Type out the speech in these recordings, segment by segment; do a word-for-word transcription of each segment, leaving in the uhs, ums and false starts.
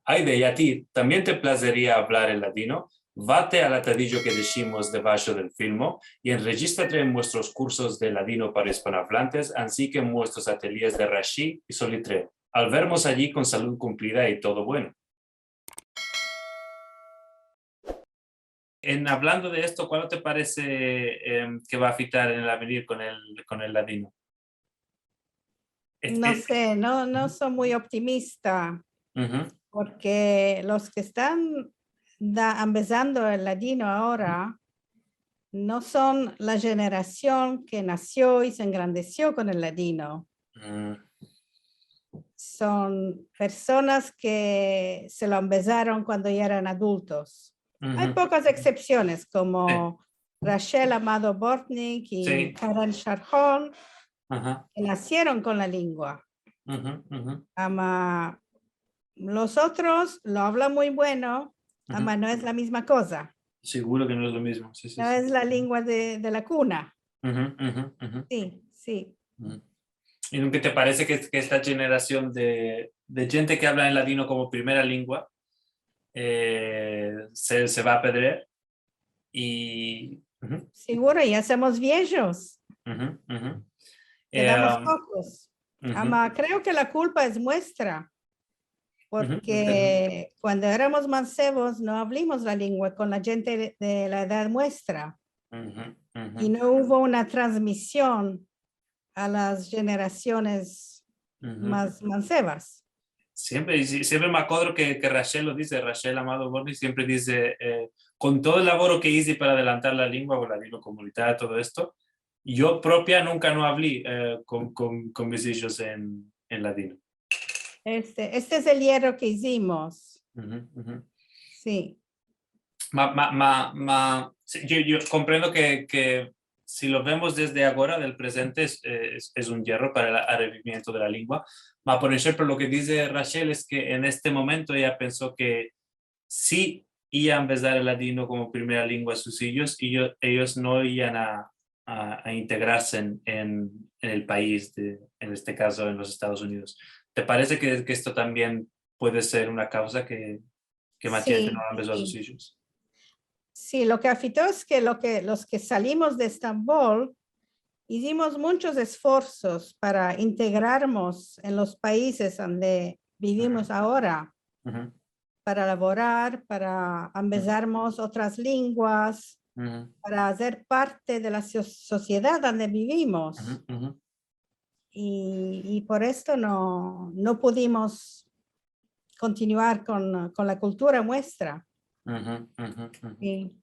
Ayde, i a ti, tambien te plazeria avlar el ladino? Vate al atadijo ke deshimos debasho del filmo i enrejistrate en muestros kursos de ladino para ispanoavlantes, ansi ke en muestros atelyes de Rashi i Solitreo. Al vermos ayi kon salud kumplida i todo bueno. En avlando de esto, kual te parese, em, ke va a afitar en el avenir kon el, kon el ladino? Es, No es se, no, no so muy optimista, Uhu. porke los ke estan da-, ambezando el ladino agora no son la jenerasion ke nasio i se engrandesio kon el ladino. Mm. Son personas ke se lo ambezaron kuando ya eran adultos. Ay Uhu. pokas eksepsiones, komo Si. Rachel Amado Bortnick i Si. Karen Chardon, Aha. ke nasieron kon la lengua. Uhu, uhu. Ama los otros lo avlan muy bueno, Uhu. ama no es la mizma koza. Seguro ke no es lo mizmo. Si, si, No si. Es la lengua de, de la kuna. Uhu, uhu, uhu. Si, si. Uhu. I nunka te parese ke, ke esta jenerasion de, de djente ke avla el ladino komo primera lengua, eh, se, se va a pedrer? I, uhu, Seguro, ya somos viejos. uhu, uhu. Kedamos Em, pokos. Uhu. Ama, kreo ke la kulpa es muestra, Uhu, porke kuando eramos mansevos no avlimos la lengua kon la djente de la edad muestra. Uhu, I uhu. no uvo una transmision a las jenerasiones Uhu. Mas mansevas. Siempre, i si-, siempre me akodro ke, ke Rachel lo dize, Rachel Amado Bortnick siempre dize, eh, kon todo el lavoro ke ize para adelantar la lengua o el ladino komunitario, todo esto, yo propia nunka no avli, eh, kon, kon, kon mis ijos en, en ladino. Este, este es el yerro ke izimos. Uhu, uhu. Si. Ma, ma, ma, ma, si, yo, yo komprendo ke, ke si lo vemos desde agora, del prezente, es, es, es un yerro para el arevivimiento de la lengua. Ma, por enshemplo, lo ke dize Rachel es ke en este momento eya penso ke si iva a ambezar el ladino komo primera lengua a sus ijos, i yo-, eyos no ivan a, a, a integrarse en, en, en el pais, de, en este kazo, en los Estados Unidos. Te parese ke, ke esto tambien puede ser una kavza ke, ke mas djente no ambezo a sus ijos? Si, lo ke afekto es ke lo ke, los ke salimos de Estambol, izimos munchos esforsos para integrarmos en los paizes ande bivimos agora, Uhu. Para lavorar, para ambezarmos otras lenguas, uhu, para ser parte de la so-, sosiedad ande bivimos. Uhu, uhu. I, i por esto no, no pudimos kontinuar kon, kon la kultura muestra. Uhu, uhu, uhu. Si.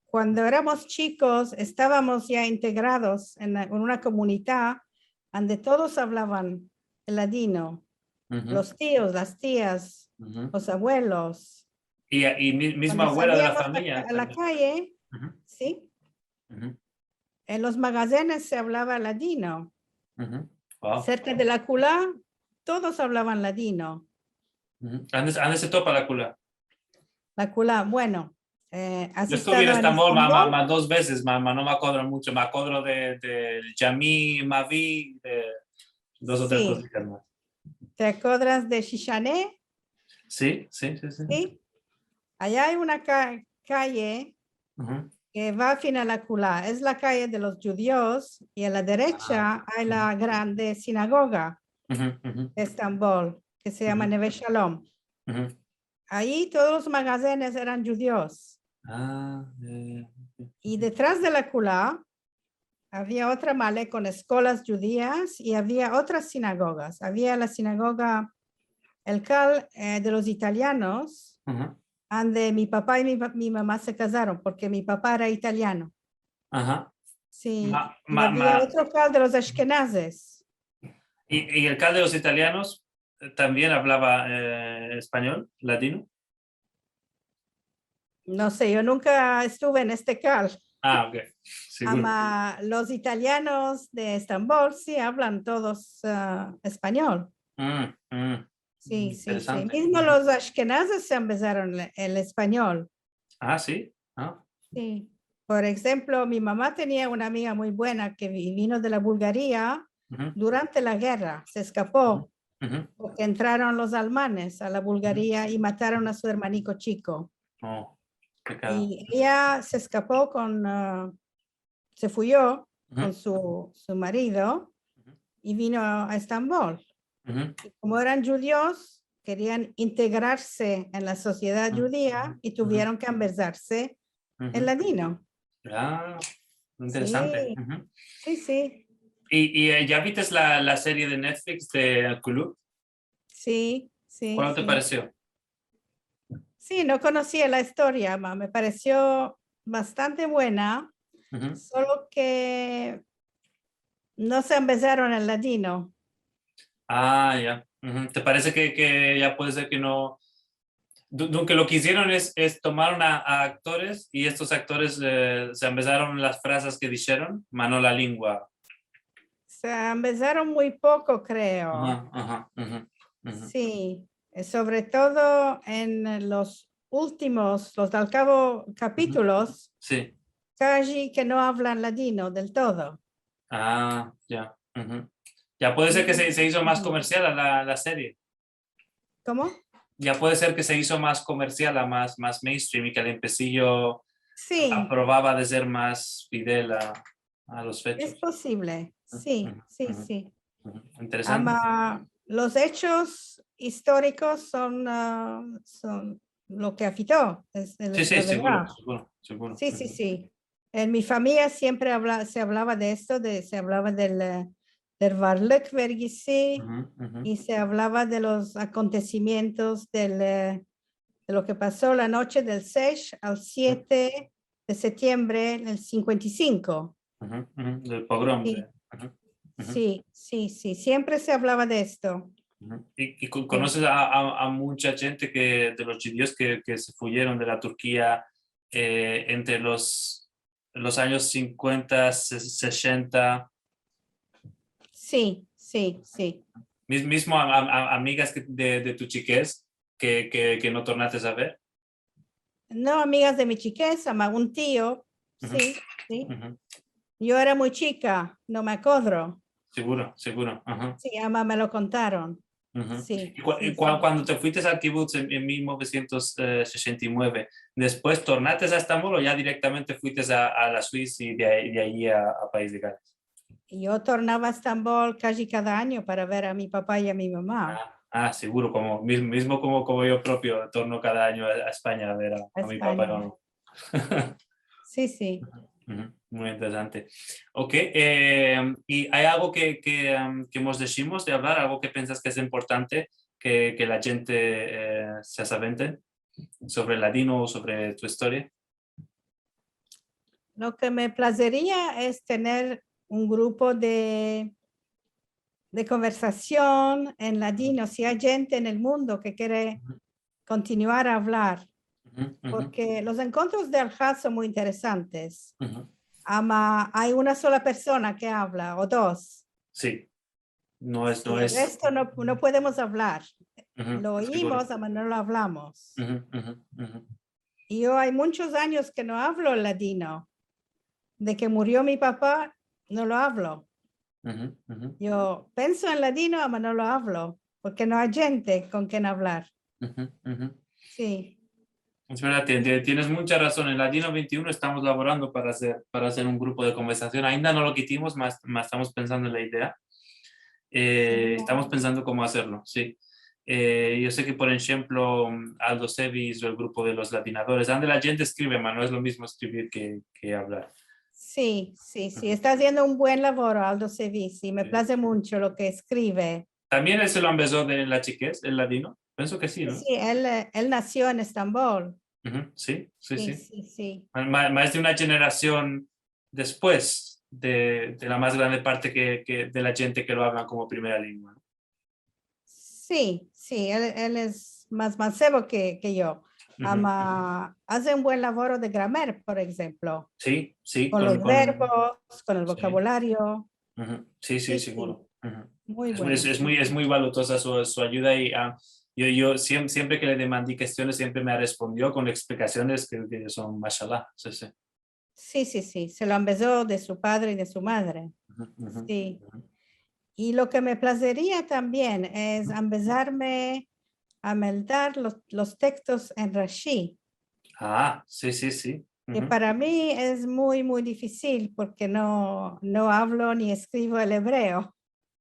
Kuando eramos chikos, estavamos ya integrados en la, en una komunidad ande todos avlavan el ladino. Uhu. Los tios, las tias, uhu, los avuelos. I, i mi-, mizma avuela de la famiya. Kuando salíamos a la, a la kaye, uhu, si? Uhu. En los magazenes se avlava ladino. Uhu. Wow. Serka de la Kula, todos avlavan ladino. Uhu. Ande, ande se topa la Kula? La Kula, bueno, eh, has estado en Estambol? Yo estuve en Estambol, ma, ma, ma dos vezes, ma, ma no me akodro muncho. Me akodro de, del Yami Mavi, de dos o tres kositas mas. Si. Te akodras de Shishane? Si, si, si, si. Si. Aya ay una ka-, kaye, uhu, ke va fin a la Kula. Es la kaye de los djudios i a la derecha ay la grande sinagoga, uhu, uhu, de Estambol, ke se yama, uhu, Neve Shalom. Uhu. Ayi todos los magazenes eran djudios. A, ya, ya, ya. I detras de la Kula avia otra male kon eskolas djudias i avia otras sinagogas. Avia la sinagoga, el kal, eh, de los italianos, uhu, ande mi papa i mi pa-, mi mama se kazaron, porke mi papa era italiano. Aha. Si. Ma, ma, avia, ma, otro kal de los ashkenazes. I, i el kal de los italianos tambien avlava, eh, espanyol, ladino? No se, yo nunka estuve en este kal. A, ok. Seguro. Ama los italianos de Estambol si avlan todos, a, espanyol. Mm, mm. Si, si, si. Interesante. Mizmo los ashkenazes se ambezaron el, el espanyol. A, si? A. Si. Por enshemplo, mi mama tenia una amiga muy buena ke vi-, vino de la Bulgaria, uhu, durante la gerra, se eskapo. Uhu. Porke entraron los almanes a la Bulgaria i mataron a su ermaniko chiko. Oh, pekado. I eya se eskapo kon, ah, se fuyo kon su, su marido i vino a Estambol. I komo eran djudios, kerian integrarse en la sosiedad djudia i tuvieron ke ambezarse en ladino. Ah, interesante. Si, si. I, i, eh, ya vites la, la serie de Netflix de Kulüp? Si, si, si. Kualo te paresio? Si, no konosia la istoria, ma me paresio bastante buena, solo ke no se ambezaron el ladino. Ah, ya. Te parese ke, ke ya puede ser ke no, du-, du-, ke lo ke izieron es, es tomaron a, a aktores i estos aktores, eh, se ambezaron las frazas ke disheron, ma no la lengua? Se ambezaron muy poko, kreo. Aha, aha. Si, eh, sovre todo en los ultimos, los de al kavo kapitulos, kaji ke no avlan ladino del todo. Ah, ya. Ya puede ser ke se, se izo mas komersial la, la serie. Komo? Ya puede ser ke se izo mas komersial, mas, mas mainstream i ke el empesijo aprovava de ser mas fidel a, a los fechos. Es posivle, si, si, si. Interesante. Ama los echos istorikos son, ah, son lo ke afekto, es, es la verdad. Si, si, seguro, seguro, seguro. Si, si, si. En mi famiya siempre avla-, se avlava de esto, de, se avlava del, eh, del Varlık Vergisi i se avlava de los akontesimientos del, eh, de lo ke paso la noche del sesh al siete de septiembre del sinkuenta i sinko. Del pogrom. Si, si, si. Siempre se avlava de esto. I, i ko-, konoses a, a, a muncha djente ke, de los djudios ke, ke se fuyeron de la Turkia, eh, entre los, los anyos sinkuenta, se-, sesenta? Si, si, si. Mis-, mizmo a, a, a, amigas ke, de, de tu chikez ke, ke, ke no tornates a ver? No amigas de mi chikez, ama un tio, si, si. Yo era muy chika, no me akodro. Seguro, seguro. Si, ama me lo kontaron. Si, i kua-, si, i kua-, si. Kuando te fuites al kibutz en, en mil novesientos sesenta i mueve, despues tornates a Estambol o ya direktamente fuites a, a la Suisa i de, de ayi a, a Pais de Gales? Yo tornava a Estambol kaji kada anyo para ver a mi papa i a mi mama. Ah, ah, seguro, komo, mizmo, mizmo komo, komo yo propio torno kada anyo a, a Espanya a ver a, a mi papa i a mi mama. Si, si. Muy interesante. Ok, eh, i ay algo ke, ke, em, ke mos deshimos de avlar, algo ke pensas ke es importante ke, ke la djente, eh, se asavente sovre el ladino o sovre tu istoria? Lo ke me plazeria es tener un grupo de, de konversasion en ladino, si ay djente en el mundo ke kere kontinuar a avlar, porke los enkontros de alhad son muy interesantes. Ama ay una sola persona ke avla, o dos. Si. No es, no es. El resto no, no podemos avlar. Lo oyimos, ama no lo avlamos. I yo ay munchos anyos ke no avlo el ladino. De ke murio mi papa, no lo avlo. Yo penso en ladino, ama no lo avlo, porke no ay djente kon ken avlar. Si. Es verdad, tien-, tien-, tienes mucha razon. En Ladino vente i uno estamos lavorando para azer, para azer un grupo de konversasion. Ainda no lo kitimos, mas, mas estamos pensando en la idea. Eh, estamos pensando komo azerlo, si. Eh, yo se ke, por enshemplo, Aldo Sevis o el grupo de los ladinadores, ande la djente eskrive, ma no es lo mizmo eskrivir ke, ke avlar. Si, si, si. Esta aziendo un buen lavoro, Aldo Sevis, i me plaze muncho lo ke eskrive. Tambien el se lo ambezo de la chikez, el ladino? Penso ke si, no? Si, el, eh, el nasio en Estambol. Si, si, si. Si, si. Ma-, ma-, mas de una jenerasion despues de, de la mas grande parte ke, ke, de la djente ke lo avlan komo primera lengua, no? Si, si, el, el es mas mansevo ke, ke yo. Ama aze un buen lavoro de gramer, por enshemplo. Si, si, kon los verbos, kon el vokabulario. Si, si, seguro. Muy bueno. Es, es muy, es muy valutoza su, su ayuda i, ah, yo, yo siem-, siempre ke le demandi kestiones, siempre me respondio kon eksplikasiones ke, ke son mashallah. Si, si. Si, si, si. Se lo ambezo de su padre i de su madre. Si. i lo ke me plazeria tambien es ambezarme a meldar los, los tekstos en Rashi, Ah, si, si, si. ke para mi es muy, muy difisil porke no, no avlo ni eskrivo el ebreo.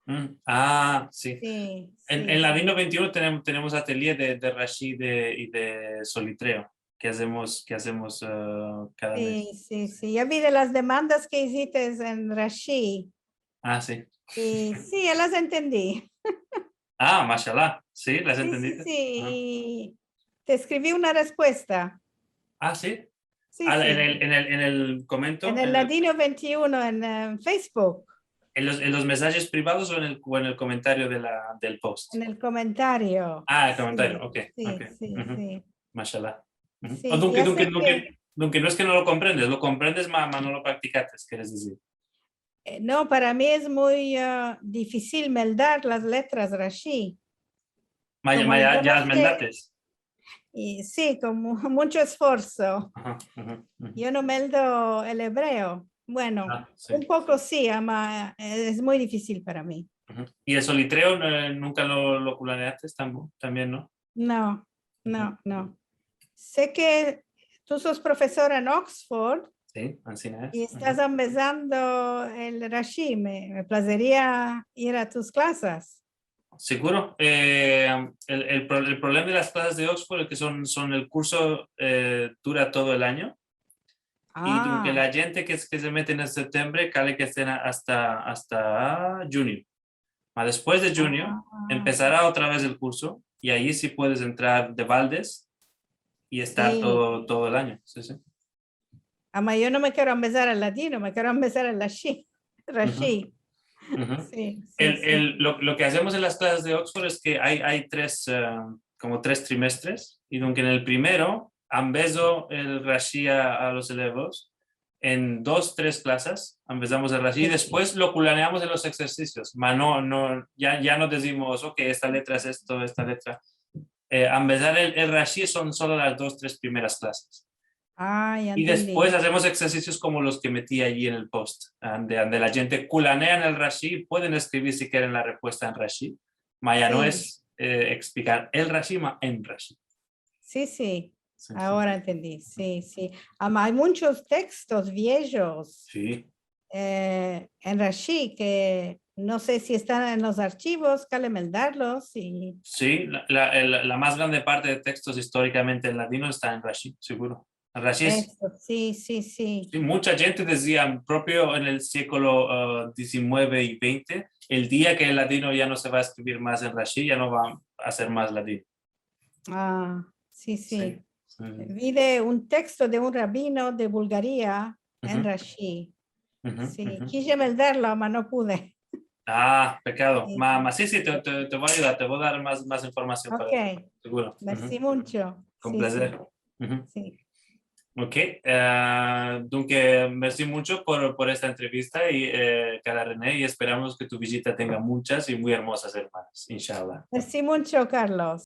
Mm, Ah, si. Si, En, si. en Ladino vente i uno tenemos, tenemos atelier de, de Rashi de, i de solitreo ke azemos, ke azemos eh, kada mez. Si, si, si. Ya vi de las demandas ke izites en Rashi. Ah, si. I si, ya las entendi. Ah, mashallah. Si, las Si, si, entendiste? si. Ah. I te eskrivi una respuesta. Ah, si. Si, Ah, si. en el, en el, en el komento, En en el el, Ladino vente i uno en eh, Facebook. en los, en los mesajes privados o en el, o en el komentario de la, del post? En el komentario. Ah, el Si, komentario, ok, si, ok. si, Mhm. si. Mashallah. Mhm. Si, O dunke, ya dunke, se dunke, ke, dunke no es ke no lo komprendes, lo komprendes, ma, ma no lo praktikes, keres dizir. eh, no, para mi es muy eh, difisil meldar las letras Rashi. Ma, Komo ma ya, yo ya no las se, meldates. I si, kon mu- muncho esforso. Aha, aha, aha. Yo no meldo el ebreo. Bueno, Ah, si, un poko si. si, ama, es muy difisil para mi. Aha. I el solitreo eh, nunka lo, lo kulaneates tampo-, tambien, no? No, Aha. no, no. Se ke tu sos profesor en Oxford Si, ansina es. i estas ambezando el Rashi. Me, me plazeria ir a tus klasas. Siguro. Eh, el, el pro- el problema de las klasas de Oxford es ke son, son el kurso eh, dura todo el anyo. I dunke Ah, la djente ke, ke se mete en septembre, kale ke esten a- asta, asta djunio. Ma despues de djunio, ah, empesara otra vez el kurso i ayi si puedes entrar de baldes i estar si. todo, todo el anyo. Si, si. Ama, yo no me kero ambezar el ladino, me kero ambezar el Rashi. Aha, Rashi. aha. Si, si, El, si. el, lo, lo ke azemos en las klasas de Oxford es ke ay, ay tres, eh, komo tres trimestres, i dunke en el primero ambezo el Rashi a, a los elevos, en dos, tres klasas ambezamos el Rashi i Si, si. despues lo kulaneamos en los eksersizios. Ma no, no, ya, ya no dizimos, ok, esta letra es esto, esta letra. Eh, ambezar el, el Rashi son solo las dos, tres primeras klasas. Ah, ya I despues entendi. azemos eksersizios komo los ke meti ayi en el post, ande, ande la djente kulanea en el Rashi, pueden eskrivir si keren la repuesta en Rashi, ma ya no Si, es eh, eksplikar el Rashi, ma en Rashi. si, si. Si, si. Agora entendi. Si, si. Ama, ay munchos tekstos viejos Si. eh, en Rashi ke no se si estan en los arshivos, kale meldarlos i... Si, la, la, el- la mas grande parte de tekstos istorikamente en ladino esta en Rashi, siguro. Rashi es, Esto, si, si, si. si, muncha djente dizia, propio en el siglo eh, dizinueve i vente, el dia ke el ladino ya no se va a eskrivir mas en Rashi, ya no va a ser mas ladino. Ah, si, si. Si, si. Vi de un teksto de un rabino de Bulgaria en Aha, Rashi. aha, Si, aha. Kije meldarlo, ama no pude. Ah, pekado. Si, Ma, ma, si. si, si, te, te, te vo a ayudar, te vo a dar mas, mas informasion para esto, Ok, siguro. Aha. mersi muncho. Kon Si, si, plazer. Aha. si. Ok, eh, dunke, mersi muncho por, por esta entrevista i, eh, kara Renée, i esperamos ke tu vijita tenga munchas i muy ermozas ermanas, inshallah. Mersi muncho, Carlos.